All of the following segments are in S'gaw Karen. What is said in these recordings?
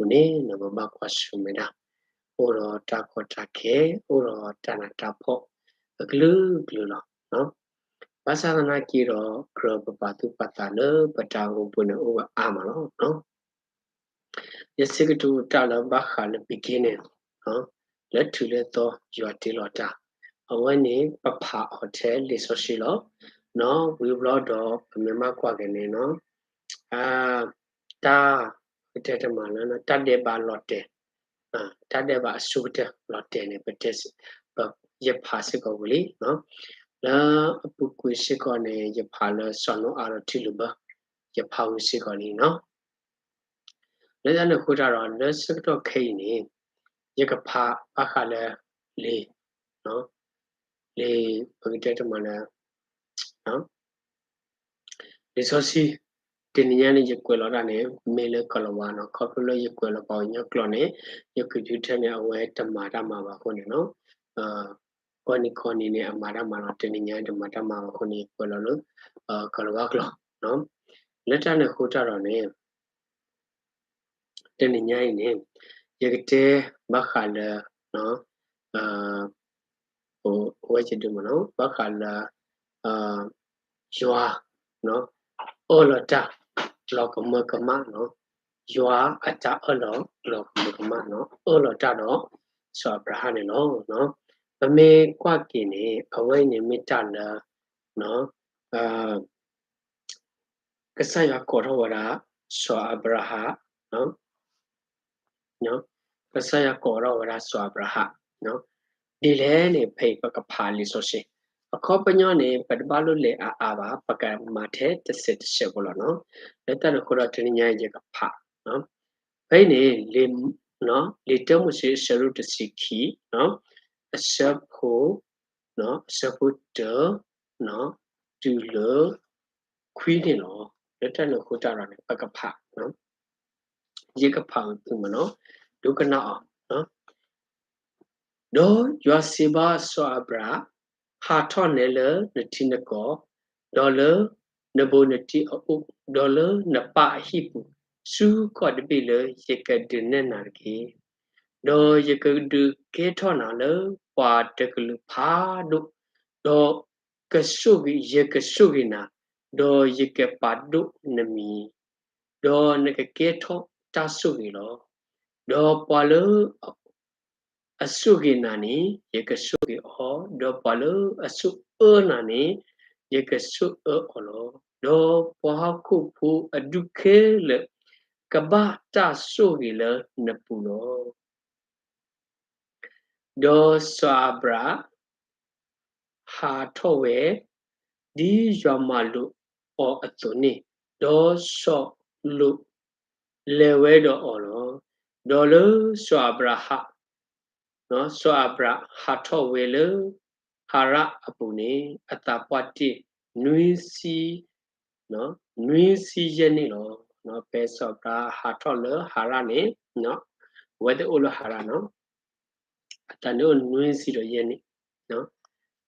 ပကဘၣ်ကွၢ်ဆၢၣ်မဲာ်ဒၣ် အိၣ်ဒီးတၢ်ကီတၢ်ခဲ အိၣ်ဒီးတၢ်နးတၢ်ဖှီၣ် အကလုာ်ကလုာ်လီၤ. ဘၣ်ဆၣ်သနာ်က့ဒီး ကြၢးပပာ်သူၣ်ပာ်သးလၢပတၢ်အိၣ်မူပူၤန့ၣ် အိၣ်ဝဲအါမးလီၤ. ယစံးကတိၤတၢ်လၢဘၣ်ဃးလၢ beginning လၢထူးလၢသီယွၤတ့လီၤတၢ်, အဝဲန့ၣ် ပဖးအီၤထဲလံာ်စီဆှံလီၤ. ဝံၤဘျီဒီး ပမ့ၢ်ဘၣ်ကွၢ်က့ၤန့ၣ် တၢ် ပတဲတမးလၢ တၢ်ဒဲးဘးလီၤတဲာ်, တၢ်ဒဲးဘးအဆိကတၢၢ်လီၤတဲာ်န့ၣ် ပတဲ ယဖးစ့ၢ်ကီးဝံၤလံ. လၢအပူၤကွံာ်စ့ၢ်ကီးန့ၣ် ယဖးလၢစီၤနိအၤဒီးထံလုၣ်ဘၢ, ယဖးဝံၤစ့ၢ်ကီးလံနီၤ. လၢတၢ်န့ၣ်အဃိတၢ်ဒီး လၢဆၢကတီၢ်ခဲအံၤန့ၣ် ယကဖးဘၣ်ဃးလၢ လံာ် လံာ် ပကတဲတမးလၢ လံာ်စီဆှံ တနံၤညါန့ၣ် ယကွဲးလီၤတၢ်န့ၣ် မ့ၢ်လၢကီၤလၤဝါနီၤ, ခီဖျိလၢယကွဲးလီၤပှၤကညီကျိာ်န့ၣ် ယ computer န့ၣ် အဝဲတမၤတၢ်မၤဘၣ်အဃိန့ၣ်နီၤ, ကီၢ်နံၤကီၢ်နံၤန့ၣ် အမၤတၢ်မၤလီၤ, တနံၤညါတမၤတၢ်မၤဘၣ်အဃိန့ၣ် ယကွဲးလီၤလၢ ကီၤလၤဝါကျိာ်. လၢတၢ်န့ၣ်အဃိတၢ်ဒီးန့ၣ် တနံၤညါအံၤန့ၣ် ယကတဲဘၣ်ဃးလၢ အဝဲယဒုးမ့ၢ်နီၤ ဘၣ်ဃးလၢ ယွၤ အၢၣ်လီၤတၢ်လီၤကမၢကမၣ်နီၤ, ယွၤအတၢ်အၢၣ်လီၤလီၤကမၢကမၣ်နီၤ အၢၣ်လီၤတၢ်ဒီးစီၤအၤဘြၤဟၣ်န့ၣ်လီၤ. ပမ့ၢ်ကွၢ်က့ၤန့ၣ် အဝဲအံၤန့ၣ်မ့ၢ်တၢ်လၢ ကစၢ်ယွၤကိးထီၣ်ဝဲဒၣ် စီၤအၤဘြၤဟၣ်, ကစၢ်ယွၤကိးထီၣ်ဝဲဒၣ်စီၤအၤဘြၤဟၣ် ဒ်လဲၣ်န့ၣ် ဖဲအံၤပကဖးလံာ်စီဆှံ, အခီပညီန့ၣ် ပတဘၣ်လိၣ်လဲၤအါအါဘၣ်, ပကမၤထဲတစဲးတစဲးဖိလီၤနီၤ. လၢတၢ်န့ၣ်အဃိဒီး တနံၤညါအံၤယကဖး ဖဲအံၤန့ၣ် လံာ်တၢမိၤၡ့အဆၢဒိၣ်တဆံခံ အဆၢဖိ အဆၢဖိတၢ တုၤလၢ ခွံန့ၣ်လီၤ. လၢတၢ်န့ၣ်အဃိတၢ်ဒီးန့ၣ် ပကဖး ယကဖးအီၤသုမ့ၢ်နီၤ, ဒိကနၣ်အီၤ. ဒီးယွၤစံးဘၣ်စီၤအၤဘြၣ်, ဟးထီၣ်နဲလၢနထံနကီၢ်, ဒီးလၢနဘူးနတံၢ်အအိၣ်, ဒီးလၢနပၢ်အဟံၣ်ပူၤ, ဆူကီၢ်တဘ့ၣ်လၢယကဒုးနဲၣ်နၤတက့ၢ်. ဒီးယကဒုးကဲထီၣ်နၤလၢပှၤတကလုာ်ဖးဒိၣ်, ဒီးကဆိၣ်ဂ့ၤ, ယကဆိၣ်ဂ့ၤနၤ, ဒီးယကပာ်ဒိၣ်နမံၤ, ဒီးနကကဲထီၣ်တၢ်ဆိၣ်ဂ့ၤလီၤ. ဒီးပှၤလၢ အဆိၣ်ဂ့ၤနၤန့ၣ် ယကဆိၣ်ဂ့ၤအီၤ, ဒီးပှၤလၢအဆိၣ်အၢနၤန့ၣ် ယကဆိၣ်အၢအီၤလီၤ. ဒီးပှၤဟီၣ်ခိၣ်ဖိအဒူၣ်ခဲလၢာ် ကဘၣ်တၢ်ဆိၣ်ဂ့ၤလၢနပူၤလီၤ. ဒီးစီၤအၤဘြၣ် ဟးထီၣ်ဝဲ ဒ်ယွၤမၤလိာ်အီၤအသိးန့ၣ်, ဒီးစီၤလိာ်လဲၤဝဲဒီးအီၤလီၤ. ဒီးလၢစီၤအၤဘြၣ်ဟး, စီၤအၤဘြၣ်ဟးထီၣ်ဝဲလၢ ဟၤရၣ်အပူၤန့ၣ် အသးပှၢ်တ့ၢ် နွံဆံ နွံဆံယဲၢ်နံၣ်လီၤ. ဖဲစီၤအၤဘြၣ်ဟးထီၣ်လၢဟၤရၣ်န့ၣ် အဝဲသ့ၣ်အိၣ်လၢဟၤရၣ်နီၤ, အသးန့ၣ်အိၣ်နွံဆံဒီးယဲၢ်နံၣ်,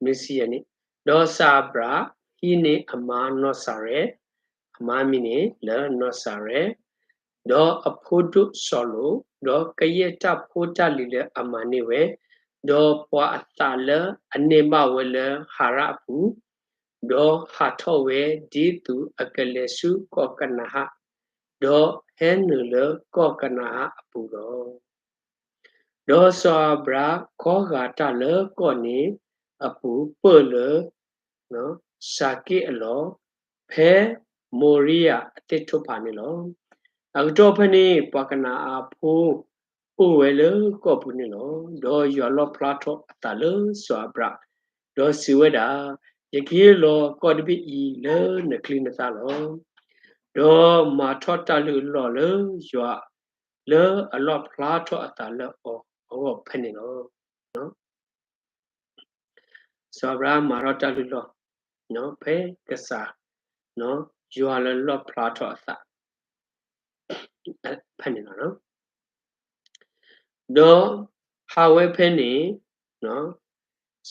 နွံဆံယဲၢ်နံၣ်, ဒီးစီၤအၤဘြၣ်ဟံးန့ၢ်အမါနီၢ်စၤရဲ, အမါမံၤန့ၣ်လၢနီၢ်စၤရဲ, ဒီးအဖိဒိၣ်စီၤလိာ်, ဒီးကယဲၢ်တၢ်ဖိတၢ်လံၤလၢအမၤန့ၢ်ဝဲ, ဒီးပှၤအသးလၢအန့ၢ်ဘၣ်ဝဲလၢဟၤရၣ်အပူၤ, ဒီးဟးထီၣ်ဝဲဒ်သိးအကလဲၤဆူကီၢ်ကနၤဧၣ်, ဒီးဟဲနုာ်လၢကီၢ်ကနၤဧၣ်အပူၤလီၤ. ဒီးစီၤအၤဘြၣ်ခီဂာ်တၢ်လၢကီၢ်န့ၣ်အပူၤ ပၢၢ်လၢ စၤက့ၣ်အလီၢ်, ဖဲမိၤရံယၤအသ့ၣ်ထိၣ်ဖးန့ၣ်လီၤ. အကတီၢ်ဖဲန့ၣ် ပှၤကနၤအၤဖိအိၣ်ဝဲလၢကီၢ်ပူၤန့ၣ်လီၤ. ဒီးယွၤလီၣ်ဖျါထီၣ်အသးလၢစီၤအၤဘြၣ်, ဒီးစံးဝဲဒၣ်, ယကဟ့ၣ်လီၤကီၢ်တဘ့ၣ်အံၤလၢနချံနသၣ်လီၤ. ဒီးမၤထီၣ်တၢ်လုၢ်အလီၢ်လၢယွၤလၢအလီၣ်ဖျါထီၣ်အသးလၢအီၤအဂီၢ်ဖဲန့ၣ်လီၤ. စီၤအၤဘြၤဟၣ်မၤထီၣ်တၢ်လုၢ်လီၢ် ဖဲကစၢ် ယွၤလၢလီၣ်ဖျါထီၣ်အသး ဖဲန့ၣ်လီၤ. ဒီးဟးဝဲဖဲန့ၣ်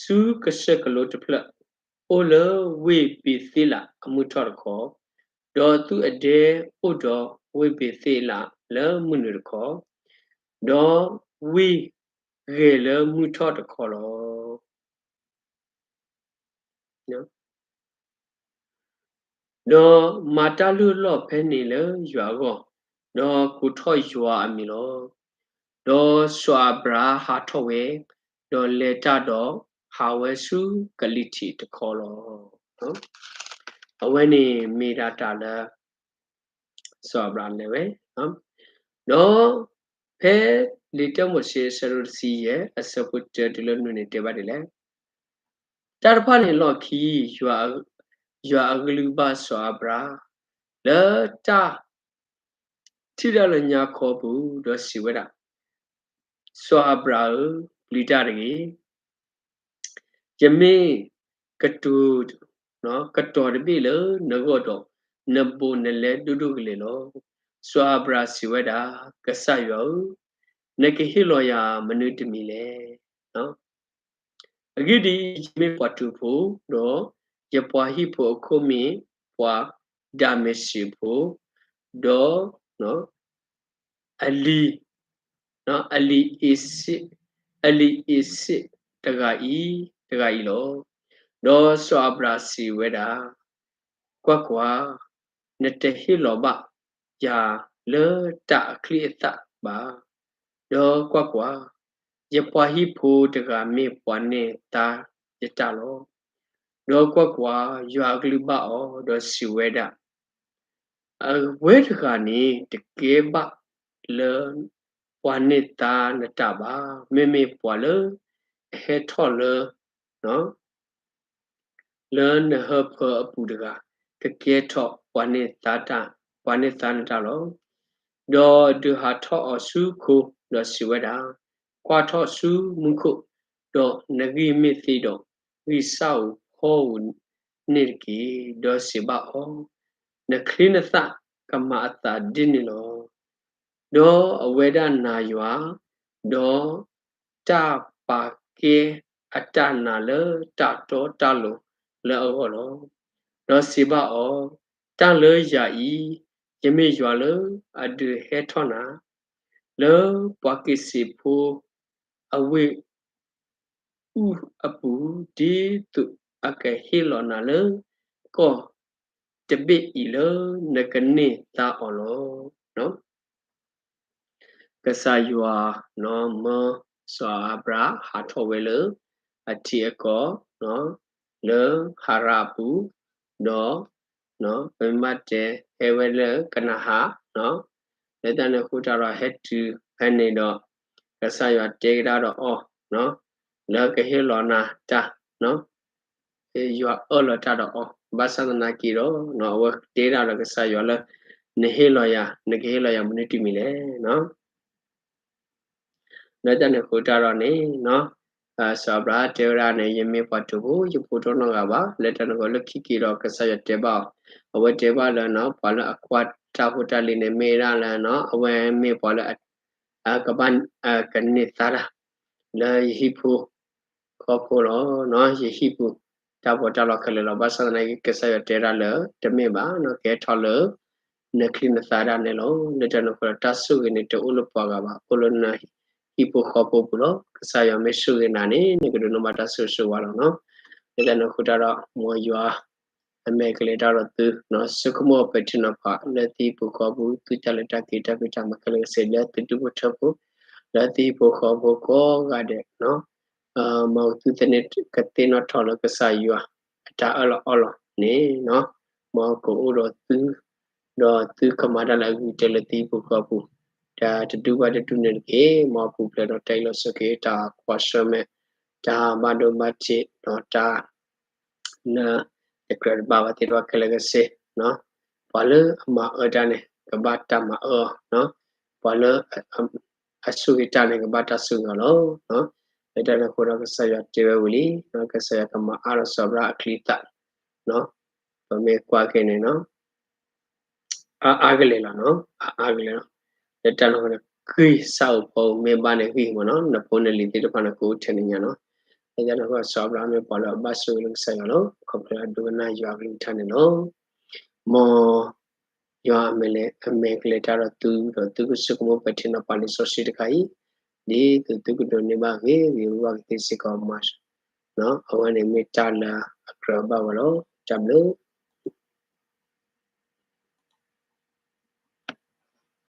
ဆူကစၢၢ်ကလိတဖျၢၣ် အိၣ်လၢဝ့ၢ်ဘ့ၤသ့လးအမုၢ်ထီၣ်တခီ, ဒီးသူၣ်အဒဲအိၣ်ဒီးဝ့ၢ်ဘ့ၤသ့လးလၢမုၢ်နုာ်တခီ, ဒီးဝံၤဂဲၤလၢမုၢ်ထီၣ်တခီလီၤ. ဒီးမၤတၢ်လုၢ်လီၢ်ဖဲန့ၣ်လၢယွၤအဂီၢ်, ဒီးကိးထီၣ်ယွၤအမံၤလီၤ. ဒီးစီၤအၤဘြၣ်ဟးထီၣ်ဝဲ, ဒီးလဲၤတၢ်ဒီးဟးဝဲဆူကလံၤထံးတခီလီၤ. အဝဲန့ၣ်မ့ၢ်ဒၣ်တၢ်လၢ စီၤအၤဘြၣ်လဲၤဝဲ, ဒီးဖဲလံာ်တၢမိၤၡ့အဆၢဒိၣ်တဆံယဲၢ် အဆၢဖိတၢတုၤလၢနွံန့ၣ်တဲဘၣ်ဒ်လဲၣ်, တၢ်တဖၣ်န့ၣ်အလီၢ်ခံ ယွၤအကလုၢ်ဘၣ်စီၤအၤဘြၣ် လၢတၢ်ထံၣ်တၢ်လၢညါခီပူၤ ဒီးစံးဝဲဒၣ်, စီၤအၤဘြၣ်ဧၢ, ပျံၤတၢ်တဂ့ၤ. ယမ့ၢ်ကတိၤ, ကတီၤတဘ့ၣ်လၢနဂီၢ်ဒီး နဘူးနလဲဒိၣ်ဒိၣ်ကလဲာ်လီၤ. စီၤအၤဘြၣ်စံးဝဲဒၣ်, ကစၢ်ယွၤဧၢ, နကဟ့ၣ်လီၤယၤမနုၤတမံၤလဲၣ်. အဂ့ၢ်ဒ်အံၤ, ယမ့ၢ်ပှၤတူာ်ဖိ, ဒီးယပှၤဟံၣ်ဖိအခိၣ်မ့ၢ်ပှၤဒၤမ့းစ့းဖိ, ဒီး အလံၤ, အလံၤအ့းစ့း, အလံၤအ့းစ့းတဂၤအံၤ, တဂၤအံၤလီၤ. ဒီးစီၤအၤဘြၣ်စံးဝဲဒၣ်, ကွၢ်ကွၢ်, နတဟ့ၣ်လီၤဘၣ်ယၤလၢတၢ်အချံအသၣ်ဘၣ်. ဒီးကွၢ်ကွၢ်, ယပှၤဟံၣ်ဖိတဂၤမ့ၢ်ပှၤန့ၢ်သါယတၢ်လီၤ. ဒီးကွၢ်ကွၢ်, ယွၤအကလုၢ်ဘၣ်အီၤ, ဒီးစံးဝဲဒၣ်, အဝဲတဂၤန့ၣ် တကဲဘၣ်လၢပှၤန့ၢ်သါနတၢ်ဘၣ်. မ့မ့ၢ်ပှၤလၢအဟဲထီၣ်လၢ လၢနဟၢဖၢအပူၤတဂၤ ကကဲထီၣ်ပှၤန့ၢ်သါနတၢ်လီၤ. ဒီးဒုးဟးထီၣ်အီၤဆူခိၣ်, ဒီးစံးဝဲဒၣ်, ကွၢ်ထီၣ်ဆူမူခိၣ်, ဒီးနဂံၢ်မ့ၢ်သ့ဒီး, ဂံၢ်စၢ်ဧိၤဖီဧိၤန့ၣ်တက့ၢ်. ဒီးစံးဘၣ်အီၤ, နချံနသၣ်ကမၤအသးဒ်န့ၣ်လီၤ. ဒီးအဝဲဒၣ်နာ်ယွၤ, ဒီးတၢ်ပာ်ကဲအတၢ်နာ်လၢတၢ်တီတၢ်လိၤလၢအဂီၢ်လီၤ. ဒီးစံးဘၣ်အီၤ, တၢ်လၢယၤအံၤ, ယမ့ၢ်ယွၤလၢအဒုးဟဲထီၣ်နၤ, လၢပှၤက့ၤစ့းဖိအဝ့ၢ် အူအပူၤ, ဒ်သိးအကဟ့ၣ်လီၤနၤလၢ ကီၢ်တဘ့ၣ်အံၤလၢနကန့ၢ်သါအီၤလီၤ. ကစၢ်ယွၤ မၢစီၤအၤဘြၤဟၣ်ထီၣ်ဝဲလၢအထံအကီၢ် လၢဟၤရၣ်အပူၤ, ဒီး ပမ့ၢ်တဲ ဟဲဝဲလၢကနၤဧၣ်, လၢတၢ်န့ၣ်အဃိတၢ်ဒီးဟဲတုၤဖဲန့ၣ်ဒီး ကစၢ်ယွၤတဲကဒါဒီးအီၤ လၢကဟ့ၣ်လီၤနၤတၢ်, ယွၤအၢၣ်လီၤတၢ်ဒီးအီၤ, ဘၣ်ဆၣ်သနာ်က့ဒီး အဝဲတဲဒၣ်ဒီးကစၢ်ယွၤလၢ နဟ့ၣ်လီၤယၤ, နကဟ့ၣ်လီၤယၤမနုၤတမံၤလဲၣ်. လၢတၢ်န့ၣ်အဃိတၢ်ဒီးန့ၣ် စီၤအၤဘြၤဟၣ်တဲဝဲဒၣ်န့ၣ် ယမ့ၢ်ပှၤတူာ်ဖိ ယဖိတအိၣ်နီတဂၤဘၣ်. လၢတၢ်န့ၣ်အဃိလၢခံက့ၤဒီးကစၢ်ယွၤတဲဘၣ်အီၤ, အဝဲတဲဘၣ်လၢ ပှၤလၢအကွၢ်တၢ်ဖိတၢ်လံၤန့ၣ် မ့ၢ်ဒၣ်လၢ အဝဲမ့ၢ်ပှၤလၢ ကဘၣ်ကန့ၢ်သါတၢ် လၢယဟံၣ်ဖိဃီဖိလီၤ. ယဟံၣ်ပူၤတၢ်ပီးတၢ်လီခဲလၢာ်လီၤ. ဘၣ်ဆၣ်သနာ်က့ ကစၢ်ယွၤတဲဒၣ်လၢ တမ့ၢ်ဘၣ်, ကဟဲထီၣ်လၢ နချံနသၣ်ဒၣ်နဲလီၤ. လၢတၢ်န့ၣ်အဃိဒီး တၢ်ဆိၣ်ဂ့ၤန့ၣ် တအိၣ်လၢပှၤဂၤဘၣ်, အိၣ်လၢနဟံၣ်ဖိဃီဖိပူၤလီၤ. ကစၢ်ယွၤမ့ၢ်ဆိၣ်ဂ့ၤနၤန့ၣ် နကဒိးန့ၢ်ဘၣ်တၢ်ဆိၣ်ဂ့ၤဆိၣ်ဝါလီၤ. လၢတၢ်န့ၣ်အဃိတၢ်ဒီး မ်ယွၤ အမဲာ်ကလဲၤတၢ်ဒီးသု, ဆိကမိၣ်ပထံနီၤဖး လၢသုဟံၣ်ဖိဃီဖိ သုတၢ်လဲၤတၢ်က့ၤ တၢ်ဖံးတၢ်မၤခဲလၢာ်ကဆ့ လၢသုဒူၣ်ဖိထၢဖိ, လၢသုဟံၣ်ဖိဃီဖိကိးဂၤဒဲး, မ်သုသန့ၤကသ့ၣ်နီၣ်ထီၣ်လၢကစၢ်ယွၤအတၢ်အၢၣ်လီၤအီလီၤန့ၣ်, မ်ကအိၣ်ဒီးသု, ဒီးသုကမၤတၢ်လၢအဂ့ၤကတၢၢ်လၢသုဟံၣ်ဖိဃီဖိပူၤ, တၢ်တဒူၣ်ဘၣ်တဒူၣ်န့ၣ်တက့ၢ်. မ်ပူၤဖျဲးဒီးတၢ်အ့ၣ်လိာ်ဆိးက့, တၢ်ကွၢ်ဆၢၣ်မဲာ်, တၢ်ဘၣ်ဒိဘၣ်ထံး, ဒီးတၢ် လၢတကြၢးတဘၣ်ဘၣ်သ့ၣ်တဖၣ်ခဲလၢာ်ကဆ့, ပှၤလၢအမၤအၢတၢ်န့ၣ် ကဘၣ်တၢ်မၤအၢအီၤ, ပှၤလၢ အဆိၣ်ဂ့ၤတၢ်န့ၣ် ကဘၣ်တၢ်ဆိၣ်ဂ့ၤအီၤလီၤ. လၢတၢ်န့ၣ်အဃိဒီး ကစၢ်ယွၤတဲဝဲဝံၤလံ, ကစၢ်ယွၤကမၤအါထီၣ်စီၤအၤဘြၤဟၣ်အချံအသၣ်, ပမ့ၢ်ကွၢ်က့ၤန့ၣ် အါအါကလဲာ်လီၤ, အါအါကလဲာ်လီၤ. လၢတၢ်န့ၣ်အဃိဒီး ဂံၢ်စၢ်ဧိၤဖီဧိၤ မ့ၢ်ဘၣ်န့ၣ်ဂံၢ်မ့ၢ်နီၤ, နဖိနလံၤသ့ၣ်တဖၣ်န့ၣ် ကအိၣ်ထဲန့ၣ်ညါနီၤ. လၢတၢ်န့ၣ်အဃိဒီး စီၤအၤဘြၤဟၣ်မ့ၢ်ပှၤလၢအဘၣ်ဆိၣ်ဂ့ၤလၢကစၢ်ယွၤလီၤ, ခီဖျိလၢအဒိကနၣ်ယွၤအကလုၢ်ကထါန့ၣ်လီၤ. မ် ယွၤအမဲာ်ကလဲၤတၢ်ဒီးသု, ဒီးသုကဆိကမိၣ်ပထံနီၤဖးလံာ်စီဆှံတခါအံၤ, ဒ်သိးသုကဒိးန့ၢ်ဘၣ်ဂ့ၤဂ့ၤဘၣ်ဘၣ်ကသ့စ့ၢ်ကီးမး. အဝဲန့ၣ်မ့ၢ်တၢ်လၢအကြၢးဘၣ်ဝဲလီၤ. တၢ်ဘျုး